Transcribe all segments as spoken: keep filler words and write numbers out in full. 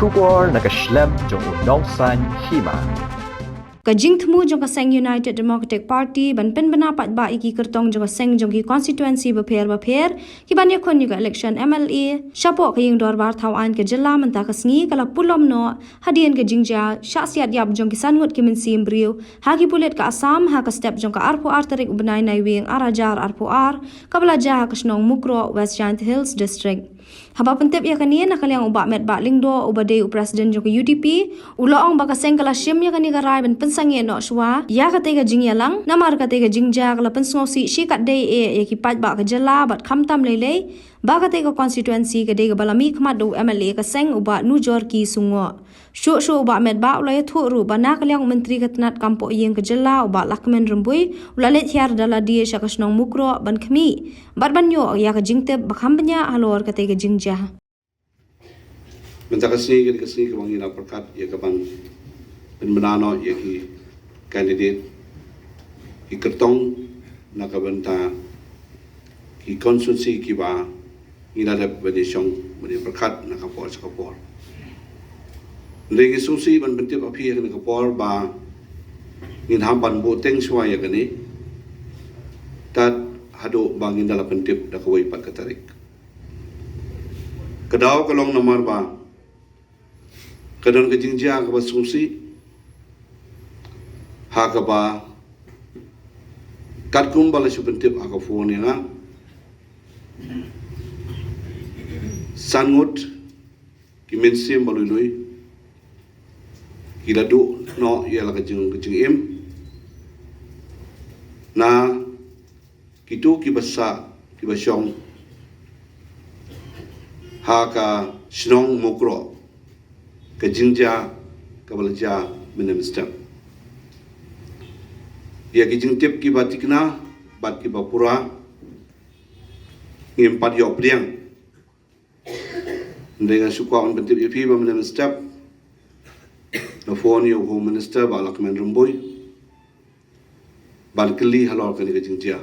Khubor na ka shlem jong u Nongsaiñ Hima. Ka jingthmu jong ka seng United Democratic Party ban pynbna paidbah ïa ki kyrtong jong ka seng jong ki constituency bapher bapher ki ban ïakhun ïa ka election M L A shapoh ka ïing dorbar thaw aiñ ka jylla mynta ka sngi ka la pulom noh hadien ka jingjia shah siat ïap jong ki san ngut ki mynsiem briew ha ki pulit ka Assam ha ka step jong ka arphew ar tarik u bnai Naiwieng ar hajar arphew ar, kaba la jia ha ka shnong Mukroh, West Jaintia Hills District. Haba pyntip ïa kane na ka liang u Bah Metbah Lyngdoh uba dei u president jong ka U D P, u la ong ba ka seng ka la shim ïa kane ka rai ban pynsangeh noh shuwa ïa katei ka jingïalang, namar katei ka jingjia ka la pynsngewsih shikatdei eh ïa ki paidbah ka jylla bad khamtam lei lei ba katei ka constituency ka dei kaba la mihkhmat da u M L A ka seng u Bah Nujorki Sungoh. Shuh shuh u Bah Metbah u la ïathuh ruh ba na ka liang u Myntri ka tnad kam pohïing ka jylla u Bah Lahkmen Rymbui u la leit hiar da lade sha ka shnong Mukroh ban khmih bad ban ïoh ïa ka jingtip ba kham bniah halor katei ka jingjia. Mynta ka sngi ka dei ka sngi kaba ngi la pyrkhat ïa ka ban pynbna noh ïa ki candidate, ki kyrtong na ka bynta ki constituency kiba ngi la dep ban ïashong ban ïapyrkhat na ka por sha ka por. Hynrei ngi sngewsih ban pyntip ïa phi ha kane ka por ba ngin hap ban buh teng shuwa ïa kane tad haduh ba ngin da la pyntip da kawei pat ka tarik. Ka daw ka long namar ba ka don ka jingjia kaba sngewsih ha kaba katkum ba la shu pyntip ha ka phone ïa nga, san ngut ki mynsiem ba lui lui ki la duh noh ïa la ka jing ka jingim na kito kiba sah kiba shong ha ka shnong Mukroh, ka jingjia kaba la jia mynne mynstep. Ïa ki jingtip kiba thikna bad kiba pura ngim pat ïoh pdiang. Hynrei nga shu kwah ban pyntip ïa phi ba mynne mynstep la phone ïa u Home Minister Bah Lahkmen Rymbui ban kylli halor kane ka jingjia.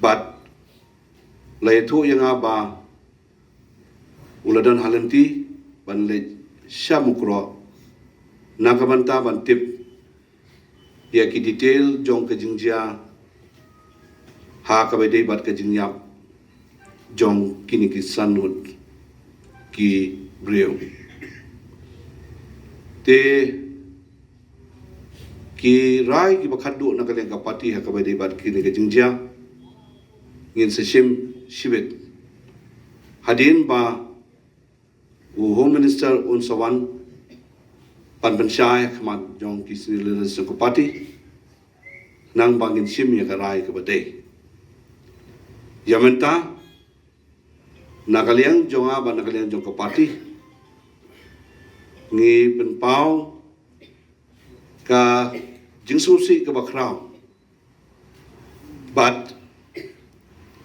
Bad la ïathuh ïa nga ba u la don ha lynti ban leit sha Mukroh na ka bynta ban tip ïa ki detail jong ka jingjia ha kaba dei bad ka jingïap jong kine ki san ngut ki briew. Te ki rai kiba khatduh na ka liang ka party ha kaba dei bad kine ki jingjia ngin sa shim shibit hadien ba u Home Minister un sa wan ban pynshai ha khmat jong ki senior leaders jong ka party, nang ba ngin shim ïa ka rai kaba dei. Ïa mynta na ka liang jong nga bad na ka liang jong ka party ngi pynpaw ka jingsngewsih kaba khraw bad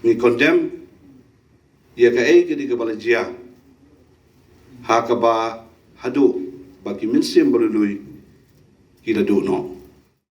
ngi condemn ïa kaei kadei kaba la jia ha kaba haduh ba ki mynsiem ba lui lui ki la duh noh.